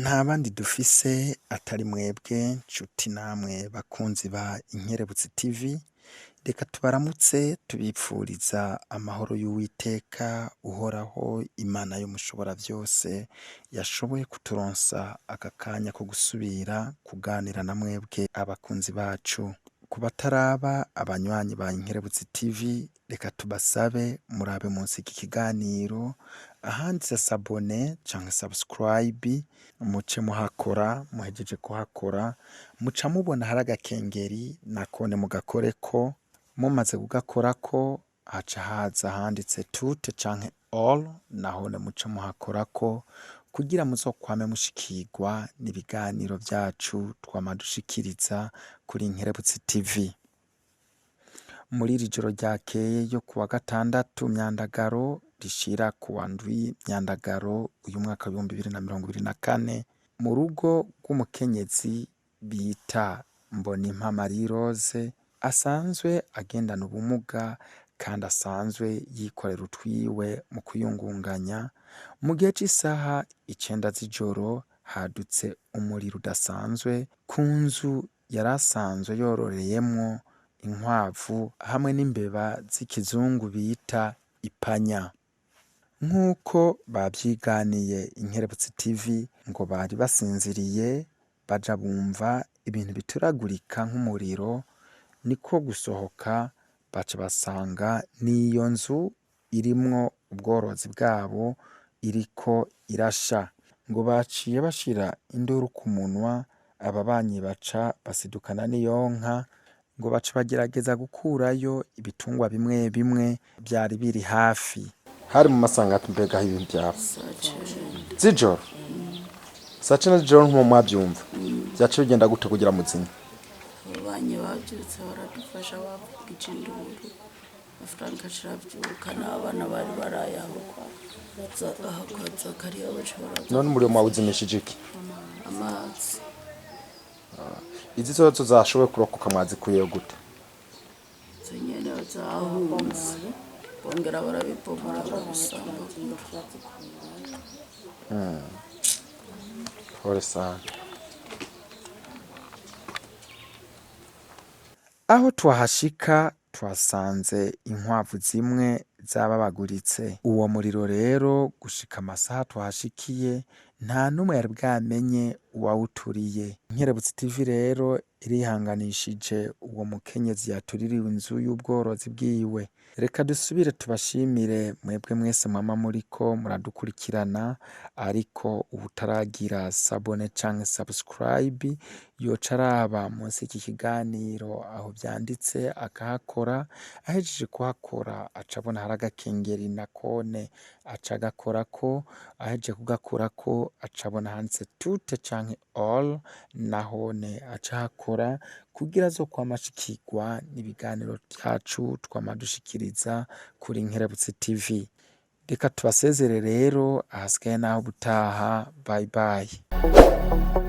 Nta bandi dufise atari mwebwe nshuti namwe bakunzi ba Inkerebutsi TV, reka tubaramutse tubipfuriza amahoro y'Uwiteka uhoraho Imana yo mushobora vyose yashoboye kuturonsa aka kanya ko gusubira kuganira na mwebwe abakunzi bacu. Ku bataraba abanywanyi ba Inkerebutsi TV, reka tubasabe murabe munsi iki kiganiro ahanditse s'abonner canke subscribe, muce muhakora, muhejeje kuhakora muca mubona hari agakengeri nakone mugakoreko, mumaze kugakorako haca haza ahanditse toutes canke all, nahone muce muhakorako kugira muzokwame mushikirwa n'ibiganiro vyacu twama dushikiriza kuri Inkerebutsi TV. Muri iri joro ryakeye yo kuwa gatandatu Myandagaro rishira kuwa ndwi Myandagaro uyu mwaka w'2024, mu rugo rw'umukenyezi bita Mbonimpa Marie Rose asanzwe agendana ubumuga kandi asanzwe yikorera utwiwe mu kwiyungunganya, mu gihe c'isaha 9 z'ijoro hadutse umuriro udasanzwe ku nzu yari asanzwe yororeyemwo inkwavu hamwe n'imbeba z'ikizungu bita ipanya. Nk'uko bavyiganiye Inkerebutsi TV, ngo bari basinziriye baja bumva ibintu bituragurika nk'umuriro, niko gusohoka baca basanga n'iyo nzu irimwo ubworozi bwabo iriko irasha. Ngo baciye bashira induru ku munwa, ababanyi baca basidukana n'iyonka, ngo baca bagerageza gukurayo ibitungwa bimwe bimwe vyari biri hafi. Hari mu masaha mbega aho ibintu vyaba? Saa 9. Z'ijoro? Saa 9 z'ijoro nkumo mwavyumva? Vyaca bigenda gute kugira muzimye? Ababanyi bavyutse baradufasha, bavugije induru, Frank acaravyuka n'abana bari baraye aho kwa Zakariya baca baraza. None umuriro mwawuzimishije iki? Amazi. Izi zozo zashoboye kurokoka mwazikuyeyo gute? Izo nyene zahunze, bongera barabibomora, barabisambagura. Pole sana. Aho twahashika twasanze inkwavu zimwe zababaguritse. Uwo muriro rero gushika amasaha twahashikiye nta n'umwe yari bwamenye uwawuturiye. Inkerebutsi TV rero irihanganishije uwo mukenyezi yatuririwe inzu y'ubworozi bwiwe. Reka dusubire tubashimire mwebwe mwese mwama muriko muradukurikirana, ariko uwutaragira s'abonner canke subscribe yoca araba munsi y'iki kiganiro aho vyanditse akahakora, ahejeje kuhakora aca abona hari agakengeri nakone aca agakorako, ahejeje kugakorako aca abona handitse toutes canke all, nahone aca ahakora kugira azokwame ashikirwa n'ibiganiro vyacu twama dushikiriza kuri Inkerebutsi TV. Reka tubasezere rero, ahasigaye naho ubutaha, bye bye.